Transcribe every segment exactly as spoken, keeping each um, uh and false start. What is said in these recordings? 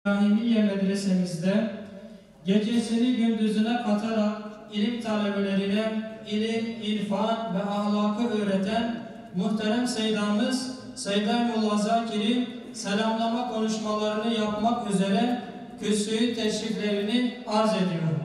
İbrahimiye Medresemizde gecesini gündüzüne katarak ilim talebelerine ilim, irfan ve ahlakı öğreten muhterem Seydamız Seyda Molla Zakir'i selamlama konuşmalarını yapmak üzere kürsüyü teşriflerini arz ediyorum.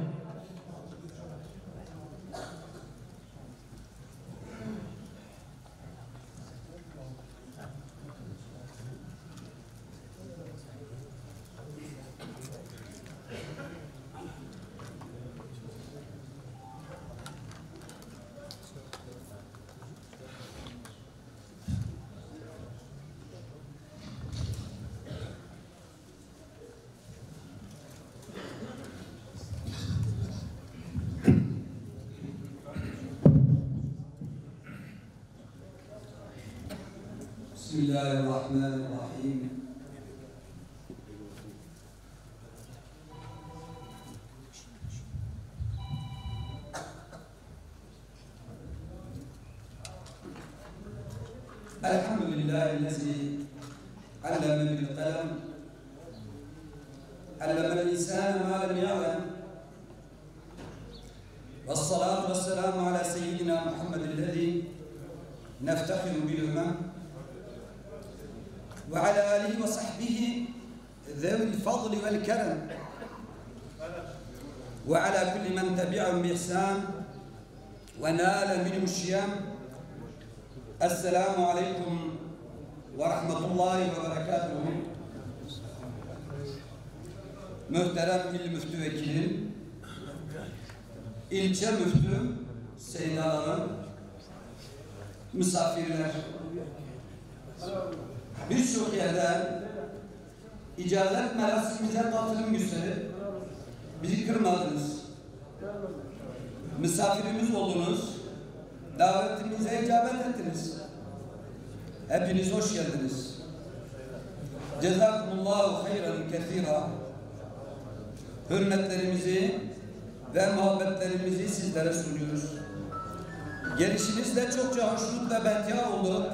بسم الله الرحمن الرحيم. الحمد لله الذي علم بالقلم، علم الإنسان ما لم يعلم، والصلاة والسلام على سيدنا محمد الذي نفتخر بالأمم، وعلى آله وصحبه ذوي الفضل والكرم، وعلى كل من تبعهم بإحسان ونال منهم الشيم. السلام عليكم ورحمة الله وبركاته. Muhterem il müftü vekilin, ilçe müftü, seydalarım, misafirler, birçok yerden İcazet merasimimize katılım gösterip bizi kırmadınız. Misafirimiz oldunuz. Davetimize icabet ettiniz. Hepiniz hoş geldiniz. Cezakumullahu hayran kesira. Hürmetlerimizi ve muhabbetlerimizi sizlere sunuyoruz. Gelişinizle çokça hoşnut ve bahtiyar olduk.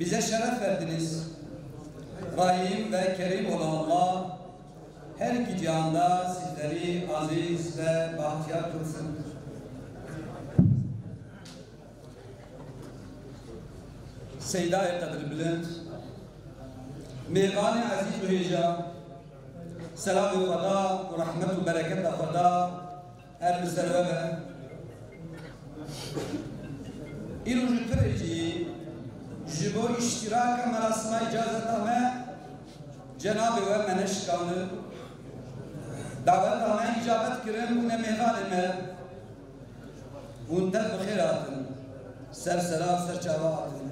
Bize şeref verdiniz. Rahim ve Kerim olan Allah her iki cihanda sizleri aziz ve bahtiyar kılsın. Seydayê qedrbilind, mêvanê ezîz û hêja, selamê Xweda û rehmet û bereketa Xweda her li ser we be. Îro ji pirê jî ji bo îştiraka merasima îcazeta me cenabê we me neşikandin. Daweta me îcabet kirin, bûne mêvanê me. Hûn tev bi xêr hatin. Ser sera û ser çava hatin.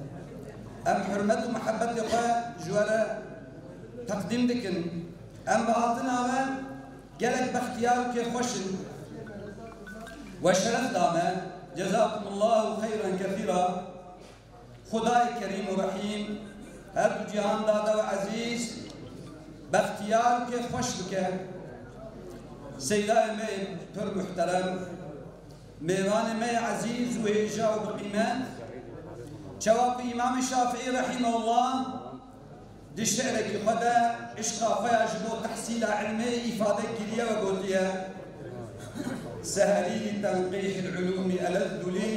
Em hurmet û muhebbetê xwe ji we re teqdîm dikin. Em bi hatina we gelek bextiyar û kêfxweş in. We şeref da me. Cezakumullahu xeyran kesîra. Xwedayê Kerîm û Rehîm her du cîhan dada we ezîz, bextiyar û kêfxweş bike. Seydayê me yê pir muhterem, mêvanê me yê ezîz û hêja û bi qîmet, çawa ku Îmamê Şafîî rehîmehullah di şi'rekî xwe de îşqa xwe ya ji bo tehsîla ilmê îfade kiriye ve gotiye: سهري لتنقيح العلوم ألذ لي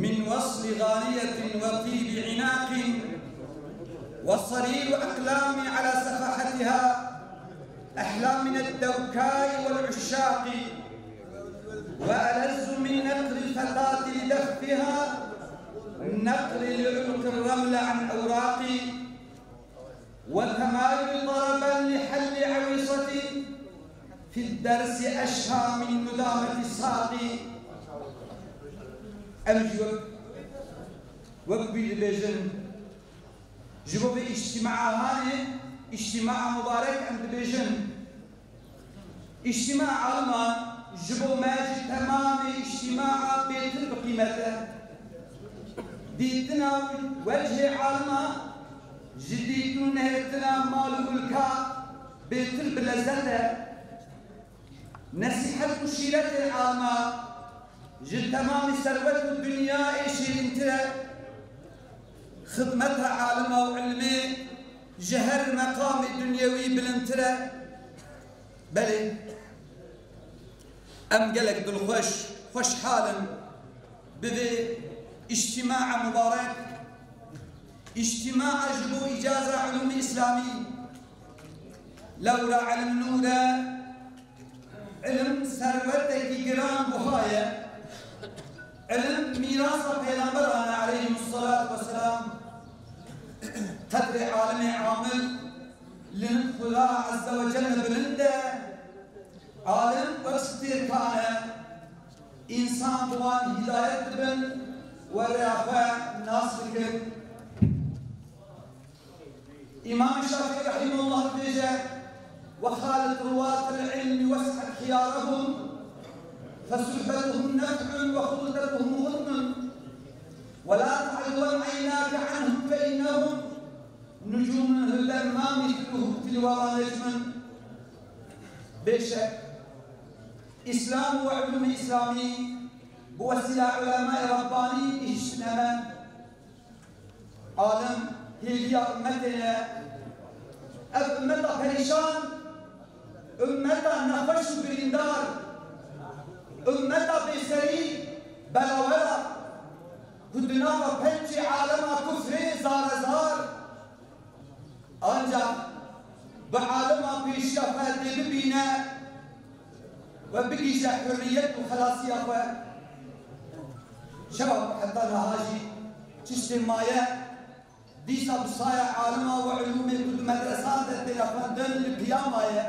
من وصل غانية وطيب عناق، وصرير أقلامي على صفحتها أحلى من الدوكاء والعشاق، وألذ من نقر الفتاة لدفها نقر لعنق الرمل عن أوراق، وتمايل طربا لحل عويصة في الدرس أشهى من مدامة الساق. Em ji wek, wek wî dibêjin, ji bo vê îctîmaa hanê, îctîmaa mubarek em dibêjin. Îctîmaa aliman ji bo me ji temamê îctîmaa bêtir bi qîmet e. Dîtina û wechê alima ji dîtin û nihêtina mal û mulka bêtir bi lezzet e. Nesîhet û şîretê alima ji temamî serwet û dinyayê şîrîntir e. Xidmeta alima û ilmê Ji her meqamê dunyewî bilindtir e. Belê, em gelek dilxweş, xweşhal in bi vê îctîmaa mubarek, îctîmaa ji bo îcaza ulûmê îslamî. Lewra ilim nûr e, ilim serwetekî giran buha ye. Ilim mîrasa pêxemberan e aleyhimussalatu vesselam. Qedrê alimê amil li Xuda Azze ve Celle bilind e. Alim wek stêrkan e. Însan bi wan hîdayet dibin û rêya xwe nas dikin. Îmam Şafî rahimehullah dibêje: "Ve xalit ruwatil ilmi wes'et xiyarahum, fesuhbetuhum nef'un ve xuldetuhum ğunmun, ve la ta'du eynake anhum fe innehum nucumun hudden ma misluhum fil vera necmun." Bêşek, Îslam ve ulûmê Îslamî bi wesîla ulemayê Rabbanî gihîştine me. Alim hêviya ummetê ye. Ev ummeta perîşan, ummeta nexweş û birîndar, ummeta bêserî, belawera, ku di nava pencê alema kufrê zarezar, ancax bi alima pêşiya xwe dê bibîne we bigihîje hurriyet û xelasiya xwe. Şeva ku heta niha jî tiştê maye, dîsa bi saya alima û ulûmê ku di medresan de têne xwendin li piya maye.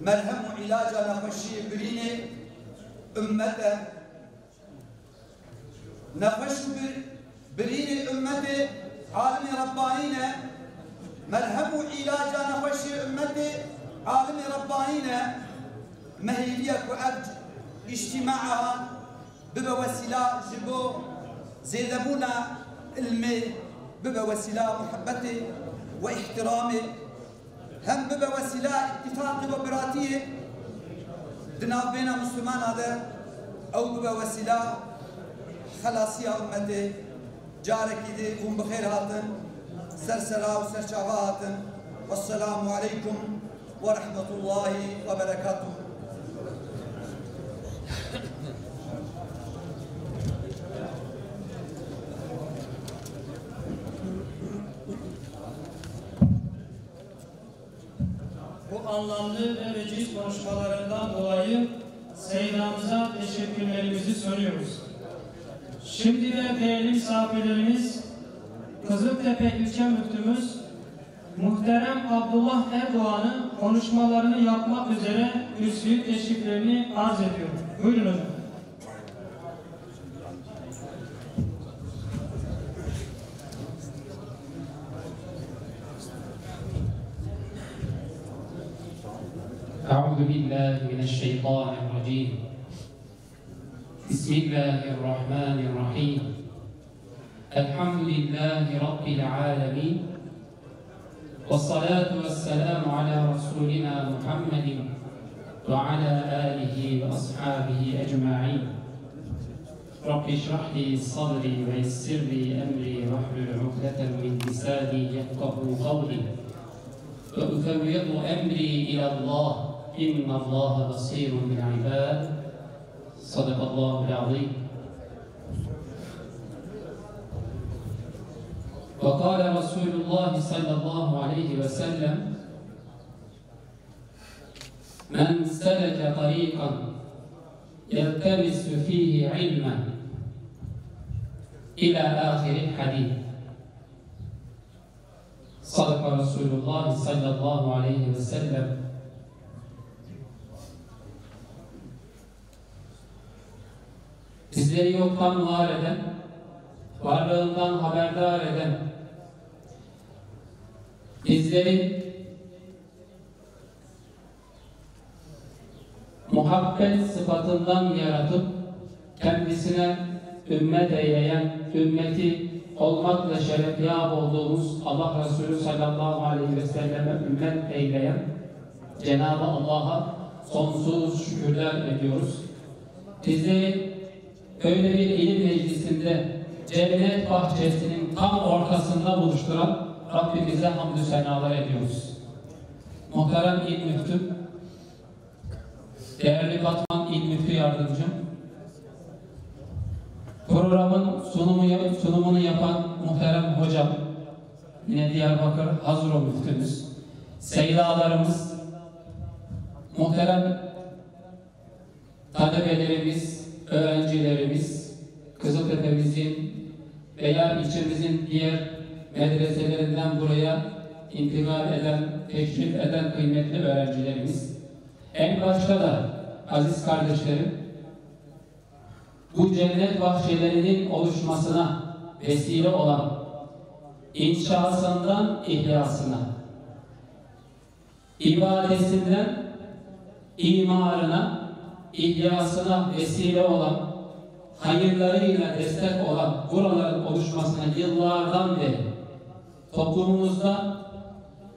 Merhem û îlaca nexweşiyê birînê ummet e. Nexweş û bir-, birînê ummetê alimê Rabbanî ne. Merhem û îlaca nexweşê ummetê alimê Rabbanî ne. Me hêviye ku ev îctîmaa bibe wesîla ji bo zêdebûna ilmê, bibe wesîla muhebbetê ve îhtiramê. Hem bibe wesîla îtîfaqê ve biratiyê di navbêna Mislimana de, ew bibe wesîla xelasiya ummetê. Carekî dî hûn bi xêr hatin, ser sera û ser çava hatin. Wesselamu aleykum ve rahmetullahi ve berekatuhu. Bu anlamlı ve veciz konuşmalarından dolayı Seyyida'mıza teşekkürlerimizi sunuyoruz. Şimdi de değerli misafirlerimiz, Kızıltepe ilçe müftümüz muhterem Abdullah Erdoğan'ın konuşmalarını yapmak üzere kürsüyü teşriflerini arz ediyorum. Buyurun hocam. أعوذ بالله من الشيطان الرجيم. بسم الله الرحمن الرحيم. الحمد لله رب العالمين. والصلاة والسلام على رسولنا محمد وعلى آله وأصحابه أجمعين. رب اشرح لي صدري ويسر لي أمري واحلل عقدة من لساني يفقهوا قولي. وأفوض أمري إلى الله، إن الله بصير بالعباد. صدق الله العظيم. وقال رسول الله صلى الله عليه وسلم: من سلك طريقا يلتمس فيه علما، إلى آخر الحديث. صدق رسول الله صلى الله عليه وسلم. Bizleri yoktan var eden, varlığından haberdar eden, bizleri muhabbet sıfatından yaratıp kendisine ümmet eyleyen, ümmeti olmakla şerefyab olduğumuz Allah Resulü sallallahu aleyhi ve selleme ümmet eyleyen Cenab-ı Allah'a sonsuz şükürler ediyoruz. Bizi böyle bir ilim meclisinde cennet bahçesinin tam ortasında buluşturan Rabbimize hamdü senalar ediyoruz. Muhterem İl Müftüm, değerli Batman İl Müftü Yardımcım, programın sunumu, sunumunu yapan muhterem hocam, yine Diyarbakır Hazro Müftümüz, seydalarımız, muhterem talebelerimiz, öğrencilerimiz, Kızıltepe'mizin veya ilçemizin diğer medreselerinden buraya intikal eden, teşrif eden kıymetli öğrencilerimiz, en başta da aziz kardeşlerim, bu cennet bahçelerinin oluşmasına vesile olan, inşasından ihyasına, ibadetinden imarına, ihyasına vesile olan, hayırlarıyla destek olan buraların oluşmasına yıllardan beri toplumumuzda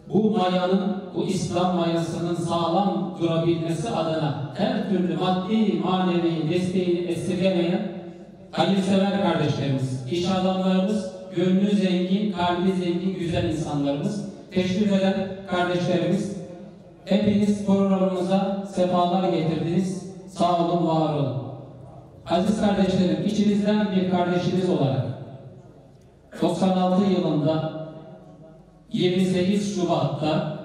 bu mayanın, bu İslam mayasının sağlam durabilmesi adına her türlü maddi, manevi desteğini esirgemeyen hayırsever kardeşlerimiz, iş adamlarımız, gönlü zengin, kalbi zengin, güzel insanlarımız, teşrif eden kardeşlerimiz, hepiniz programımıza sefalar getirdiniz. Sağ olun, var olun. Aziz kardeşlerim, içinizden bir kardeşiniz olarak doksan altı yılında yirmi sekiz Şubat'ta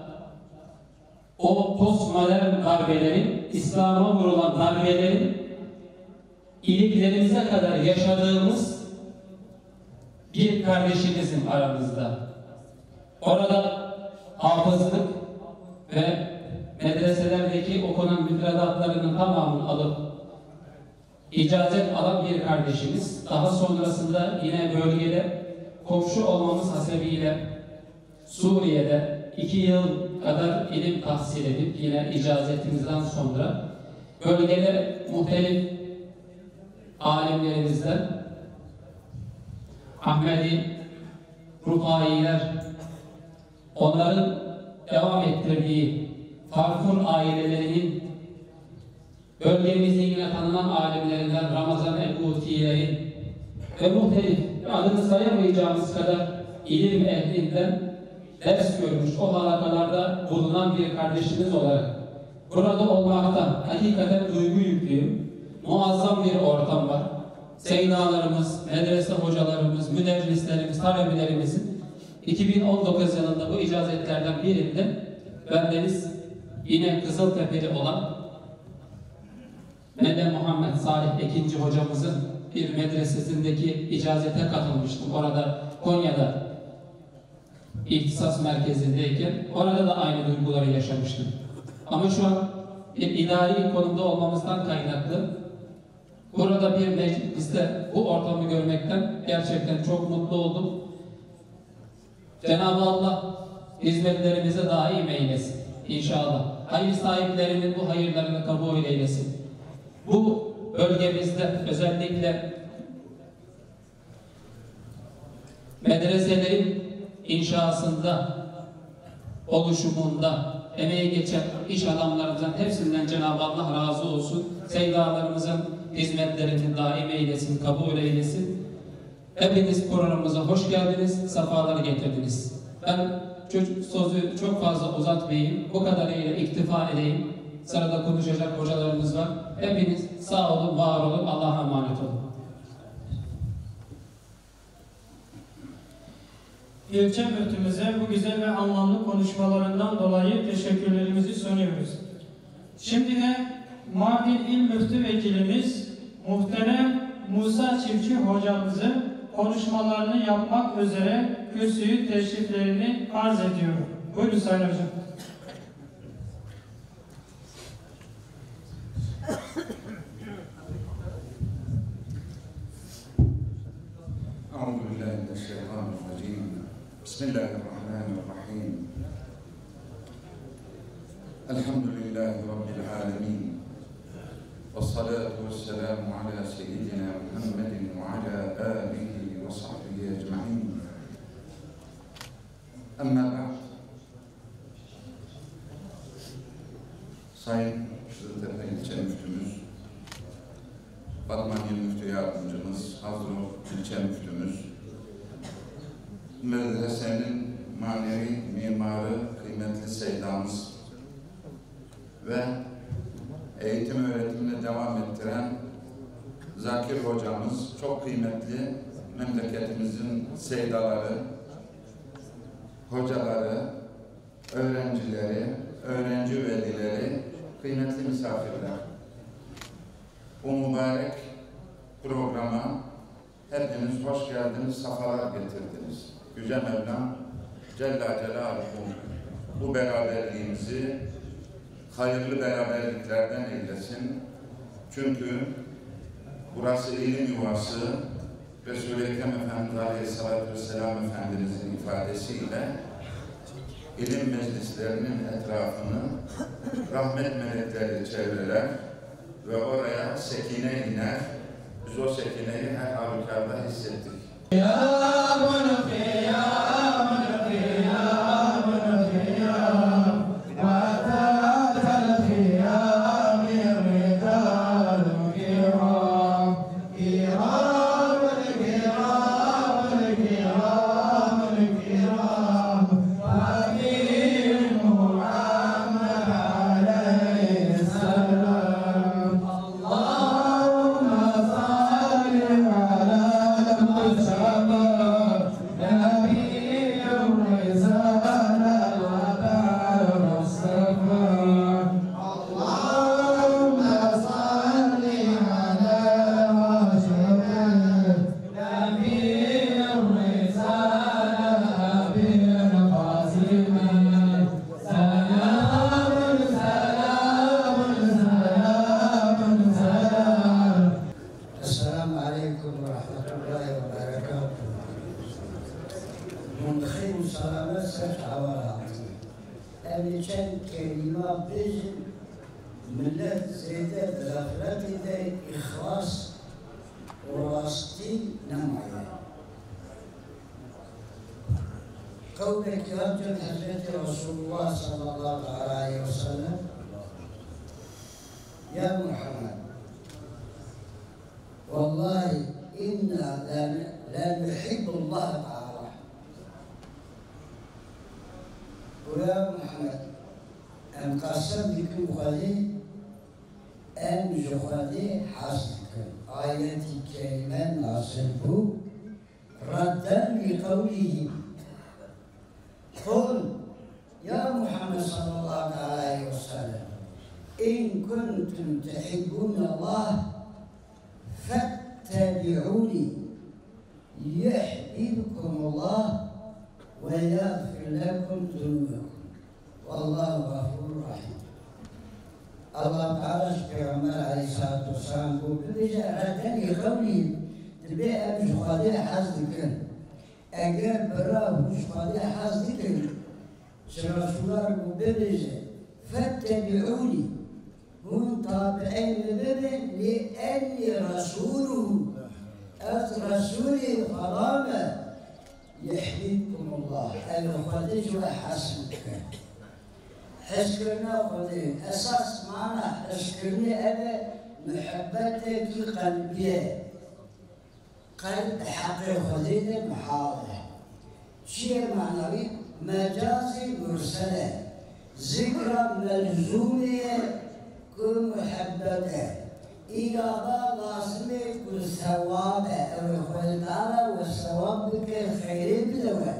o postmodern darbelerin, İslam'a vurulan darbelerin iliklerimize kadar yaşadığımız bir kardeşimizin aramızda. Orada hafızlık ve medreselerdeki okunan müfredatlarının tamamını alıp icazet alan bir kardeşimiz. Daha sonrasında yine bölgede komşu olmamız hasebiyle Suriye'de iki yıl kadar ilim tahsil edip yine icazetimizden sonra bölgede muhtelif alimlerimizden Ahmedi Rufailer, onların devam ettirdiği Farfur ailelerinin bölgemizin yine tanınan alimlerinden Ramazan Ebu Tiye'nin ve muhtelif adını sayamayacağımız kadar ilim ehlinden ders görmüş, o halakalarda bulunan bir kardeşimiz olarak burada olmaktan hakikaten duygu yüklüyüm. Muazzam bir ortam var. Seydalarımız, medrese hocalarımız, müderrislerimiz, talebelerimizin iki bin on dokuz yılında bu icazetlerden birinde bendeniz yine Kızıltepeli olan Mele Muhammed Salih Ekinci hocamızın bir medresesindeki icazete katılmıştım. Orada Konya'da ihtisas merkezindeyken orada da aynı duyguları yaşamıştım. Ama şu an bir idari konumda olmamızdan kaynaklı burada bir mecliste bu ortamı görmekten gerçekten çok mutlu oldum. Cenab-ı Allah hizmetlerimizi daim eylesin inşallah. Hayır sahiplerinin bu hayırlarını kabul eylesin. Bu bölgemizde özellikle medreselerin inşasında, oluşumunda emeği geçen iş adamlarımızdan hepsinden Cenab-ı Allah razı olsun. Seydalarımızın hizmetlerini daim eylesin, kabul eylesin. Hepiniz programımıza hoş geldiniz, sefalar getirdiniz. Ben çocuk sözü çok fazla uzatmayayım, bu kadarıyla iktifa edeyim. Sırada konuşacak hocalarımız var. Hepiniz sağ olun, var olun, Allah'a emanet olun. İlçe müftümüze bu güzel ve anlamlı konuşmalarından dolayı teşekkürlerimizi sunuyoruz. Şimdi de Mardin İl Müftü Vekilimiz muhterem Musa Çiftçi hocamızın konuşmalarını yapmak üzere kürsüyü teşriflerini arz ediyorum. Buyurun Sayın Hocam. أعوذ بالله من الشيطان الرجيم. بسم الله الرحمن الرحيم. الحمد لله رب العالمين. والصلاة والسلام على سيدنا محمد وعلى آله وصحبه أجمعين. أما بعد. Sayın Kızıltepe ilçe müftümüz, Batman il müftü yardımcımız, Hazro ilçe müftümüz, medresenin Manevi mimarı kıymetli Seydamız ve eğitim öğretimine devam ettiren Zakir hocamız, çok kıymetli memleketimizin seydaları, hocaları, öğrencileri, öğrenci velileri, kıymetli misafirler. Bu mübarek programa hepiniz hoş geldiniz, safalar getirdiniz. Yüce Mevlam Celle Celaluhu bu beraberliğimizi hayırlı beraberliklerden eylesin. Çünkü burası ilim yuvası, Resul-i Ekrem Efendimiz Aleyhisselatü Vesselam Efendimizin ifadesiyle ilim meclislerinin etrafını rahmet melekleri çevreler ve oraya sekine iner. Biz o sekineyi her halükarda hissettik. Esselamu aleykum ve rahmetullahi ve berekatuhu. Hûn bi xêr û selamet ser çawa hatin. Em ê çend kelîma bêjin, millet zêde di xefletê de îxlas û rastî nemaye. Qewlekî hat cem Hezretî Resulullah sallallahu aleyhi ve sellem, Ya Muhammed, Wellahî, inna la, la nuhibbullah Teala. Û ya Muhammed, em qesem dikin Xwedê, em ji Xwedê hez dikin. Ayetî kerîme nazil bû, redden li qewlihî. Qul, ya Muhammed sallallahu aleyhi ve sellem, in kuntum tuhibbunallah, fettebi'uni, yuhbibkumullah ve yagfir lekum zunubekum. Vallahu gafurur rahim. Allah Teala ji Peygamber aleyhissalatu vesselam got, bibêje, redden li qewlihî, dibê em ji Xwedê hez dikin. Eger bira hûn ji Xwedê hez dikin, ji Resûla re bibêje, fettebi'ûnî, hûn tabi'ê min bibin, li ennî resûluhu, ez Resûlê Xweda me, yuhbibkumullah, ev Xwedê ji we hez bike. Hezkirina Xwedê, esas mana hezkirinê ev e, muhebbetekî qelbî ye. Qelb di heqê Xwedê de mihal e. Çi ye mana wî? Mecazî mursel e. Zikra melzûmê ye ku muhebbet e. Îrada lazim e ku sewab e. Ew ê Xwedê Teala we sewab bike, xeyrê bide we.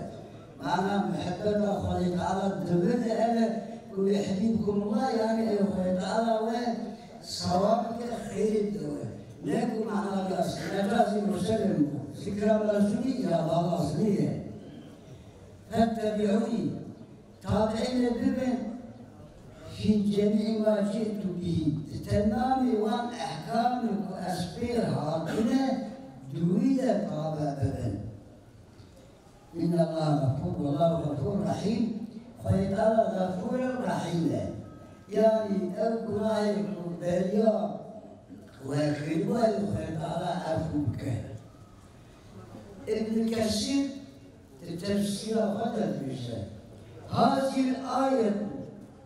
Mana muhebbeta Xwedê Teala di vir de ev e ku yuhbibkumullah, yanî ew Xwedê Teala we sewab bike, xeyrê bide we. Ne ku mana mecazî, mecazî mursel in bû. Zikra melzûmî îrada lazimî ye. Fettebi'ûnî, tabi'ê me bibin, fî cemî ma ci'tu bihî. Di temamê wan ehkamê ku ez pê hatime, di wî de tabe bibin. Înnellahe gafûr, wallahu gafûr rahîm. Xwedê Teala Gafûr e, Rahîm e. Yanî ew gunahê ku beriya we kiribû, Xwedê Teala efû bike. Îbn Kesîr di tefsîra xwe de dibêje, Hazîl ayetu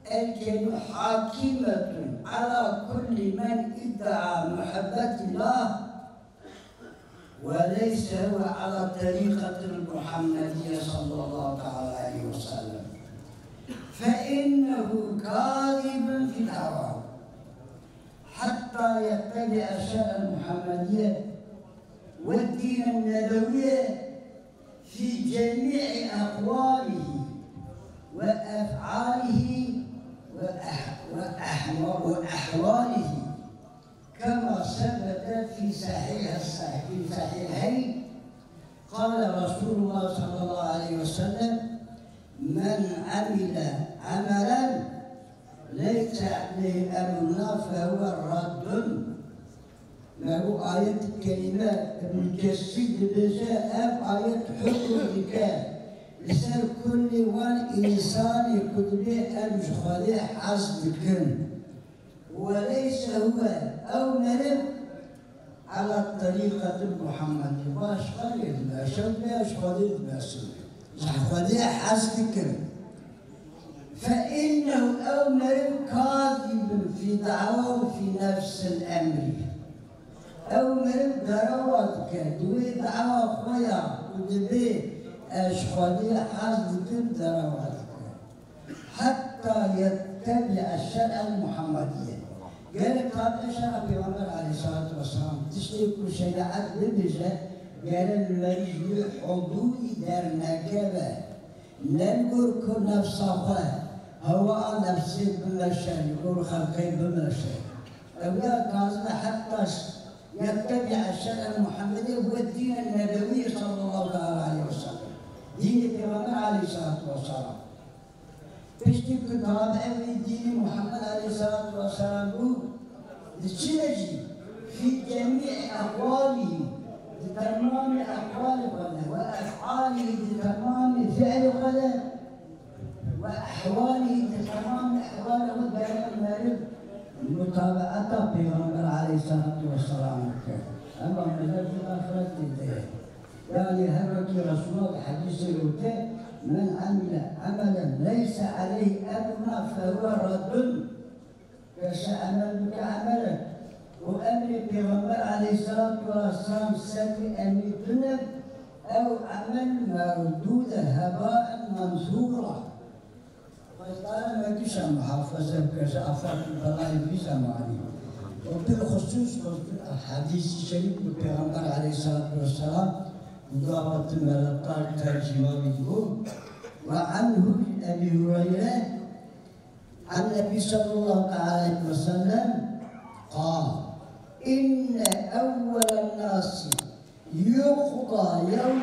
el-kerîme hakîmetun ala kullî men îddaa muhebbetillah وليس هو على الطريقة المحمدية صلى الله تعالى عليه وسلم، فإنه كاذب في دعواه حتى يتبع الشرع المحمدية والدين النبوي في جميع أقواله وأفعاله وأح-، وأحوا-، وأحواله، كما ثبت في صحيح الصحيح، في صحيحين، قال رسول الله صلى الله عليه وسلم: من عمل عملا ليس عليه أمرنا فهو رد. Me bu ayet kerîme Ibn Kesîr dibêje, ev ayet hukm dike li ser kulî wan însanê ku dibê em ji Xwedê hez dikin. Weleyse huwe, ew meriv, ala terîqetil Muhammedî. Baş xelê dibe, şew be ji Xwedê dibe. Ji Xwedê hez dikin. Fe innehu, ew meriv, kazibun fî da'wa û fî nefsil emrî. Ew meriv derewa dike, di wê dawa xwe ya ku dibê ez ji Xwedê hez dikim, derewa dike. Heta yettebi'e şer'el Muhammediye. Gerek tabi'e şer'a Pêxember aleyhissalatu vesselam. Tiştê ku şerîet bibêje, gerek li merî ji wê hudûdî dernekeve. Ne li gor ku nefsa xwe, hewa nefsê bimeşe, li gor xelqê bimeşe. Ew ya kazime heta ş-, yettebi'e şer'el Muhammedê ve dînen nebewî sallallahu teala aleyhi ve sellem. Dînê Pêxember aleyhissalatu vesselam. Piştî ku tabi'ê wî dînê Muhammed aleyhissalatu vesselam bû, diçine jî fî cemî eqwalî, di temamê eqwalê xwe de, ve ef'alî, di temamê fi'lê xwe de, ve ehwalî, di temamê ehwalê xwe de, gerek meriv mutabeata Pêxember aleyhissalatu vesselam bike. Ema meriv di axirete de ye. Yanî her wekî Resulullah di hedîsê gote, "Men amile amelen leyse aleyhi emruna fehuve reddun." Kese emel bike emelek, û emrê Pêxember aleyhissalatu vesselam ser wî emrî tune, ew emel merdûde, hebaen mensûra. Xwedê me gişa muhafaze bike ji afet û belayê vî zemanî. Û bilxusûs hedîsî şerîf bi Pêxember aleyhissalatu vesselam, gava tu meleqar tercîma wî bû. Ve anhu Ebî Hureyre, an Nebî sallallahu teala aleyhi ve sellem, qal, inne ewwelen nasi yuqda yewm